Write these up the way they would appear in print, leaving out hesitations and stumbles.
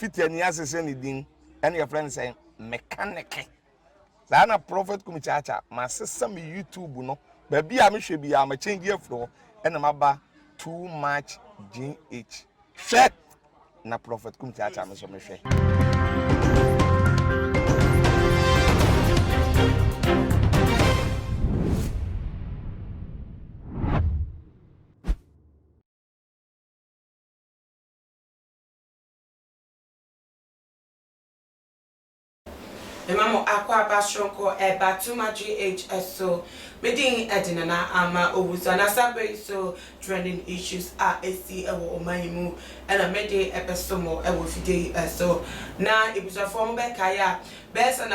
Fitiani asesa ne din ɛna yɛfrɛ no sɛn? Mekaneke. Saa na Prophet Kumi Kyaakyaa, masesa me YouTube no, baabi a mehwɛ biara ma change afiri hɔ ɛna maba Too Much GH. Hwɛ! Na Prophet Kum Kyaakyaa me nso mehwɛ. Mema mo akwaaba soronko ɛba Tuma GH so. Me din de Nana Ama Owusu na saa berɛ yi so trending issues a ɛsi wɔ ɔman yi mu na me de ɛbɛso mo wɔ fidie yi so. Na abusuafoɔ mo bɛkae a bɛyɛ sɛ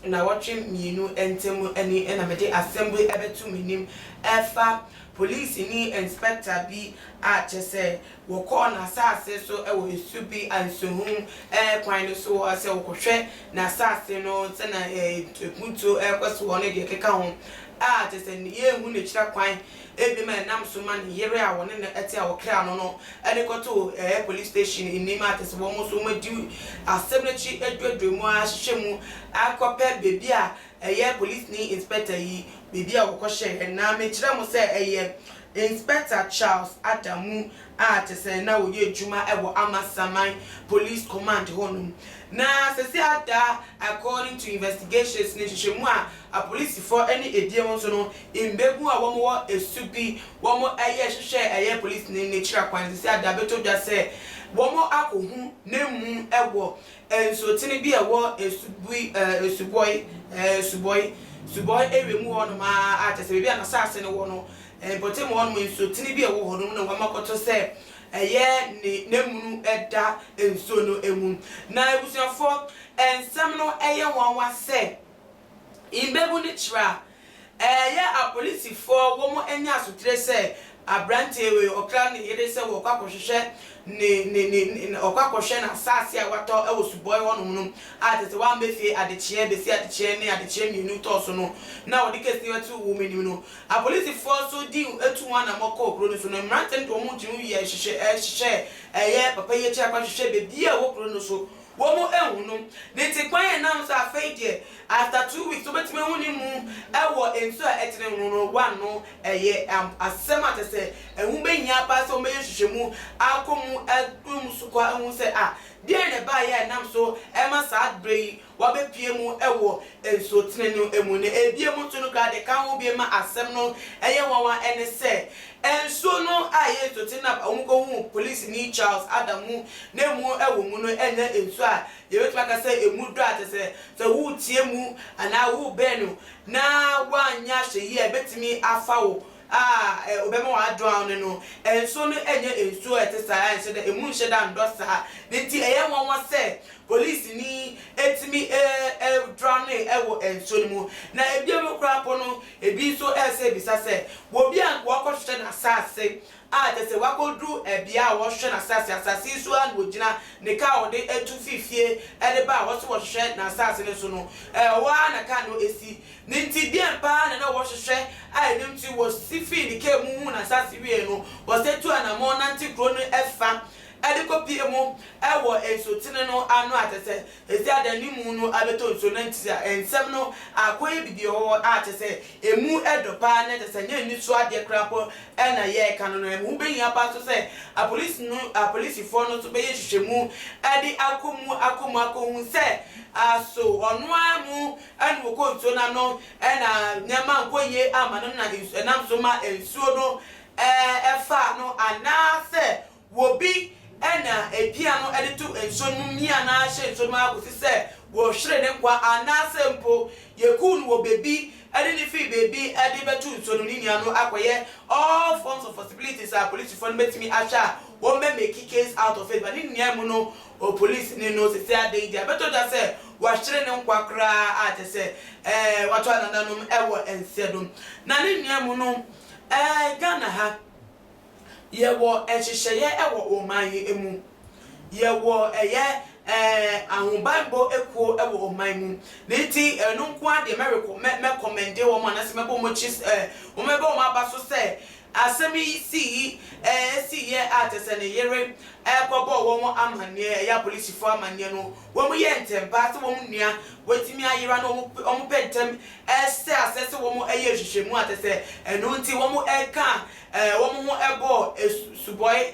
nawɔtwe mmienu ntam ni na mede asɛm bi ɛbɛto mo anim ɛfa polisini inspector bi a kyerɛ sɛ Wɔkɔɔ n'asase so wɔ esu bi a nsuhum kwan no so hɔ sɛ wɔkɔhwɛ n'asase no sɛnea mpuntuo rekɔ so hɔ ne deɛ ɛkeka ho, a kyerɛ sɛ yɛnhu n'akyira kwan biom a ɛnam so ma ne yere a wɔne no te a wɔkra no no de kɔtoo ɛyɛ police station anim a kyerɛ sɛ wɔn nso wɔadi asɛm no akyi aduadua mu ara ahwehwɛ mu akɔpɛ baabi a ɛyɛ polisini inspector yi baabi a wɔkɔhyɛeɛ. Na mekyerɛ mo sɛ ɛyɛ Inspector Charles Adamu a kyerɛ sɛ na ɔyɛ adwuma wɔ Amasaman Police Command hɔnom. Na sɛsɛ ada according to investigations ne nhwehwɛmu a apolisifoɔ ne ebiem nso no mbabu a wɔn wɔ esu bi wɔn yɛ hwehwɛɛ ɛyɛ polisini no akyiri akwan. Sɛsɛ ada abɛtɔ dwa sɛ wɔn akɔhu n'amu wɔ Nsuotene bi a ɛwɔ Asubui ɛɛ Asubɔe ɛɛ Asubɔe Subɔe area mu hɔnom ara a kyerɛ sɛ baabi a n'asase no wɔ no, mpɔtam hɔnom nsuotene bi a ɛwɔ hɔ no mu na wɔakɔto sɛ ɛyɛ ne n'amunu da nsuo no mu. Na abusuafoɔ, nsɛm no yɛ nwanwa sɛ mmabu no kyerɛ a, Ɛyɛ apolisifoɔ wɔn anya asotire sɛ abranteɛ wei ɔkra ne yere sɛ wɔkɔ akɔhwehwɛ ne ne ne ɔkɔ akɔhwɛ n'asaase a watɔ wɔ Subɔe hɔ nom no a kyerɛ sɛ wammɛ fie adekyeɛ bɛsi adekyeɛ ne adekyeɛ mmienu tɔɔ so no na wɔde case no ato wɔn anim no apolisifoɔ nso di tu ho anamɔ kɔɔ kuro no so no mmeranteɛ no de wɔn tumi yɛ hyehyɛ hyehyɛɛ ɛyɛ papa yi akyi akɔhwehwɛ baabi a ɛwɔ kuro no so Wɔn anhu no. Ne nti kwan a ɛnam so afei deɛ after 2 weeks wobɛtumi ahu ne mu wɔ nsuo a ɛtene ho no one no ɛyɛ asɛm a kyerɛ sɛ ɛho bɛhia paa sɛ wɔbɛyɛ nhwehwɛmu akɔ mu adu mu so kɔ ahu sɛ ah deɛn na ɛbaeɛ a ɛnam so ɛma saa berɛ yi wabɛpue mu wɔ nsuotene no mu. Na ebiem nso no koraa deɛ ɛka ho biem ma asɛm no yɛ nwanwa ne sɛ nsuo no a ɛyɛ nsuotene no a wɔkɔhuu polisini Charles Adamu n'amu wɔ mu no nyɛ nsuo a yɛbɛtumi aka sɛ ɛmu dɔ a kyerɛ sɛ sɛ woretie mu anaa worebɛn no na woanyɛ ahwɛyie a ɛbɛtumi afa wo a ɔbɛma wɔadrɔwn no no, nsuo no nyɛ nsuo a ɛte saa, ɛnhyɛ da, ɛmu nhyɛ da nnɔ saa. Ne nti ɛyɛ nwanwa sɛ polisini tumi drɔwnee wɔ nsuo no mu. Na ebinom koraa mpo no, ebi nso ɛsɛ bisa sɛ, obi a anka wakɔhwehwɛ n'asase a kyerɛ sɛ wakɔduru bea a wɔhwehwɛ n'asase, asase yi so ara na ɔgyina, ne kaa a ɔde tu firi fie de ba a wɔse wɔhwehwɛ n'asase no so no, ɛhɔ ara na kaa no si. Ne nti, deɛn paa na na wɔhwehwɛ a ɛno nti wɔsi fii ne kaa mu huu n'asase wiei no, wɔsan tuu anammɔn nante kuro no fa de kɔpue mu wɔ nsutene no ano a kyerɛ sɛ ɛsi ada ne mu no abɛtɔ nsuo no nti a nsɛm no akɔyɛ biribi wɔ hɔ a kyerɛ sɛ ɛmu dɔ paa na kyerɛ sɛ ɛnyɛ ani so adeɛ koraa mpo na yɛreka no no. Ɛho bɛhia paa nso sɛ apolisi no apolisifoɔ no nso bɛyɛ nhwehwɛmu de akɔ mu akɔ mu akɔhu sɛ aso ɔno ara mu Ɛna wɔkɔɔ nsuo no ano, ɛna nneɛma ankɔ yie amma no na nsu ɛnam so ma nsuo no faa no, anaasɛ obi na ɛpia no de to nsuo no mu mia no ara hyɛ nsuo no mu ara kɔsi sɛ wɔhwere ne nkwa, anaasɛ mpo yɛkuu no wɔ baabi de no firi baabi de bɛto nsuo no mu, ne nua no akɔyɛ all forms of possibilities a polisifoɔ no bɛtumi ahwɛ a wɔbɛ make case out of it, but ne nua mu no Opolisini no sese ade yi deɛ ɛbɛtɔ dwa sɛ wahyere ne nkwa koraa a kyerɛ sɛ ɛɛ wato anananom wɔ nsɛ do. Na ne nua mu no ɛɛ Ghana ha yɛwɔ nhyehyɛeɛ wɔ ɔman yi mu. Yɛwɔ ɛyɛ ɛɛ ahobanbɔ ekuo wɔ ɔman mu. Ne nti ɛno nko ara deɛ mɛrekɔ mɛ mɛkɔmɛnde wɔn anaasɛ mɛbɔ wɔn akyi ɛɛ wɔn mɛbɔ wɔn aba so sɛ. Asɛm yi sii siiɛ a kyerɛ sɛ ne yere kɔbɔɔ wɔn amanneɛ, ɛyɛ apolisifoɔ amanneɛ no, wɔyɛɛ ntɛm paa sɛ wɔn nua watumi ayera na wɔpɛ ntɛm hyɛ aseɛ sɛ wɔyɛ nhwehwɛmu a kyerɛ sɛ ɛno nti wɔka wɔn ho bɔɔ subɔe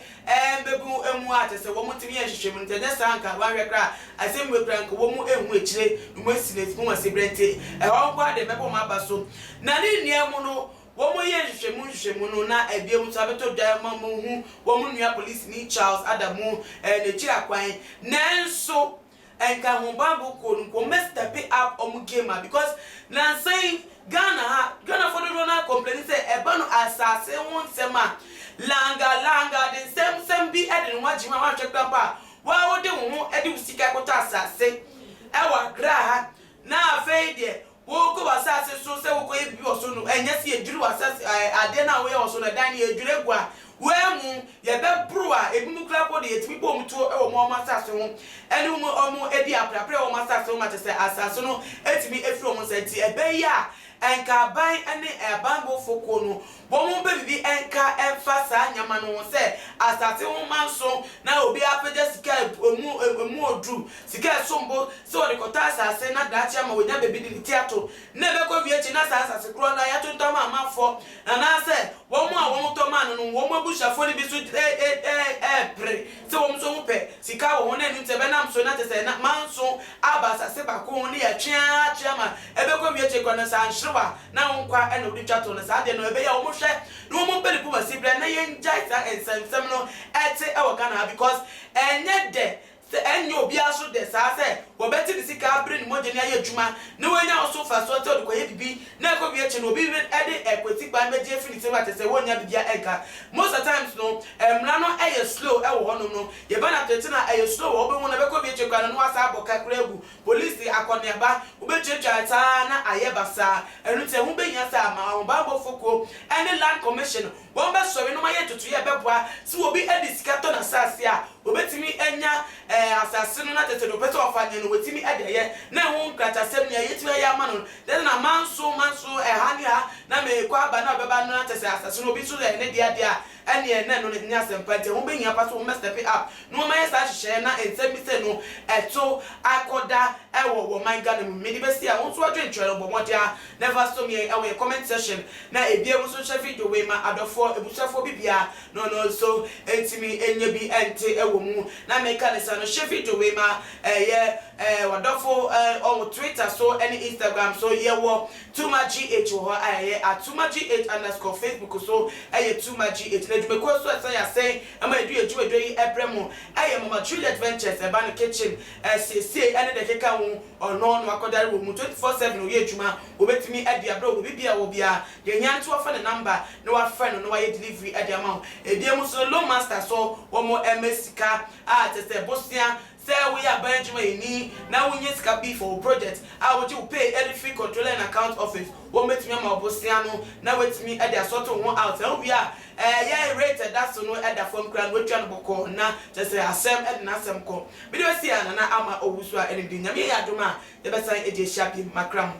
mmabun mu a kyerɛ sɛ wɔtumi yɛ nhwehwɛmu no nti ɛnyɛ saa anka wɔanhwɛ koraa a asɛm wei koraa nka wɔn nhu akyire na wɔasi no wɔn asi berɛ nti ɛhɔ nko ara deɛ mɛbɔ wɔn aba so. Na ne nua mu no Wɔyɛɛ nhwehwɛmu nhwehwɛmu no na ebiem nso abɛtɔ dwa ma wɔahu wɔn nua polisini Charles Adamu n'akyiri akwan. Nanso nka ahobammɔ kuo no nka wɔn bɛ step up wɔn game a because nansa yi Ghana ha Ghanafoɔ dodoɔ no ara complaini sɛ ɛba no asase ho nsɛm a langa langa de nsɛm nsɛm bi de ne ho agye mu a woanhwɛ koraa mpo a wo ara wode wo ho de wo sika kɔtɔ asase wɔ Accra ha na afei deɛ Worekɔ w'asase so sɛ worekɔyɛ biribi wɔ so no, ɛnyɛ sɛ yɛdwiri w'asase, ɛɛ, adeɛ no a woyɛ wɔ so no, ɛdan no, yɛdwiri agu a, woammu, yɛbɛboro a, ebinom koraa mpo deɛ, yɛtumi bɔ wɔn tuo wɔ wɔn asase ho, ɛne wɔn, wɔdi apereapereɛ wɔ wɔn asase ho ma kyerɛ sɛ asase no atumi afiri wɔn nsa. Nti ɛbɛyɛ a, ɛnka aban ne abanbɔfoɔ kuo no, Wɔmpɛ biribi nka mfa saa nneɛma no ho sɛ asase ho manso na obi apagya sika a emu emu oduru, sika a ɛsom bo sɛ ɔde kɔtɔ asase na daakye ama wanya baabi de ne ti ato, na ɛbɛkɔ wie akyi na saa asase korɔ no ara yɛatontɔn ama amanfoɔ anaasɛ wɔn a wɔtɔ maa no no wɔn abusuafoɔ no bi nso repere sɛ wɔn nso wɔpɛ sika wɔ ho na ɛno nti ɛbɛnam so na kyerɛ sɛ na manso aba asase baako ho ne yɛatwe ara atwe ama ɛbɛkɔ wie akyiri koraa no sɛ anhyerew a na wo nkwa na wode twa to no saa deɛ no ɛbɛyɛ a wɔn hwɛ na wɔn mpɛ ne poma si berɛ na yɛngyae saa nsɛmsɛm no ɛte ɛwɔ Ghana ha because ɛnyɛ dɛ sɛ ɛnyɛ obiara so dɛ saa sɛ wɔbɛte ne sika abere ne mogya ni ayɛ adwuma na wanya wo so mfasoɔ sɛ ɔde kɔyɛ bibi na ɛkɔ wie akyi no obi de ɛkwati kwan bɛgye afiri ne nsam a kyerɛ sɛ wɔnnya bibia ɛnka most of times no mmara no ɛyɛ slow ɛwɔ hɔnom no yɛba no atetena a ɛyɛ slow wɔ hɔ wobɛhu no ɛbɛkɔ wie akyi koraa no na wasan abɔ ka koraa agu Polisi akɔneaba, wobɛtuatua saa na ayɛ basaa. Ɛno nti ɛho bɛhia sɛ ama ahobammɔfoɔ kuo ne Land Commission wɔn bɛsɔre na wɔayɛ ntotoeɛ a ɛbɛboa sɛ obi de sika tɔ n'asase a, ɔbɛtumi anya asase no na kyerɛ sɛ deɛ ɔpɛ sɛ ɔfa nyɛ no watumi de ayɛ na ɛho nkratasɛm nea yɛtumi ayɛ ama no no kyerɛ sɛ na manso manso ɛha ne ha na merekɔ aba na ɔbɛba no na kyerɛ sɛ asase no obi nso yɛ ne dea deɛ a Ɛneɛ na ɛno no nyɛ asɛmpa nti ɛho bɛhia pa sɛ wɔn bɛ step up na wɔn ayɛ saa nhyehyɛeɛ na nsɛm bi sei no ɛto akɔda ɛwɔ wɔ man Ghana mu. Mede bɛsi a wo nso w'adwenkyerɛ no bɔ mmɔden ara na fa som yɛn ɛwɔ yɛn comment section na ebia wo nso hyɛ video wei ma adɔfoɔ, abusuafoɔ bibia na ɔno nso ntumi nyɛ bi nte ɛwɔ mu. Na meka ne saa no hyɛ video wei ma ɛyɛ w'adɔfo ɔwɔ Twitter so ɛne Instagram so yɛwɔ Tuma GH wɔ hɔ a ɛyɛ at Tuma GH underscore Facebook so ɛyɛ Tuma GH na dwumakuo nso a ɛsan yɛ asɛn ma yɛde yɛn dwumadie yi brɛ mo ɛyɛ Mama Juliet Ventures ɛba no kitchen asiesie ɛne deɛ ɛkeka ho ɔno na wakɔdare wɔ mu 24/7 ɔyɛ adwuma wɔbɛtumi de abrɛ wo baabi biara wɔ biara deɛ ɛhia ne sɛ wafa ne number na wafrɛ no na wayɛ delivery de ama wo ebiem nso no Loan Master so wɔn ɛma sika a kyerɛ sɛ bosea Sɛ woyɛ aban adwumayɛni na wunya sika bi for wo project a wogye wo pay de firi Controller and Account Office, wɔbɛtumi ama wo bosea no na woatumi de asɔte wo ho out. Na wowie a, ɛyɛ rate a ɛda so no da fam koraa no woatua no bɔkɔɔ na kyerɛ sɛ asɛm de n'asɛm kɔ. Mede bɛsi ha, Nana Ama Owusu a ɛne me din. Nyame yɛ adom a, yɛbɛsan adi ahyia bio. Makra mo.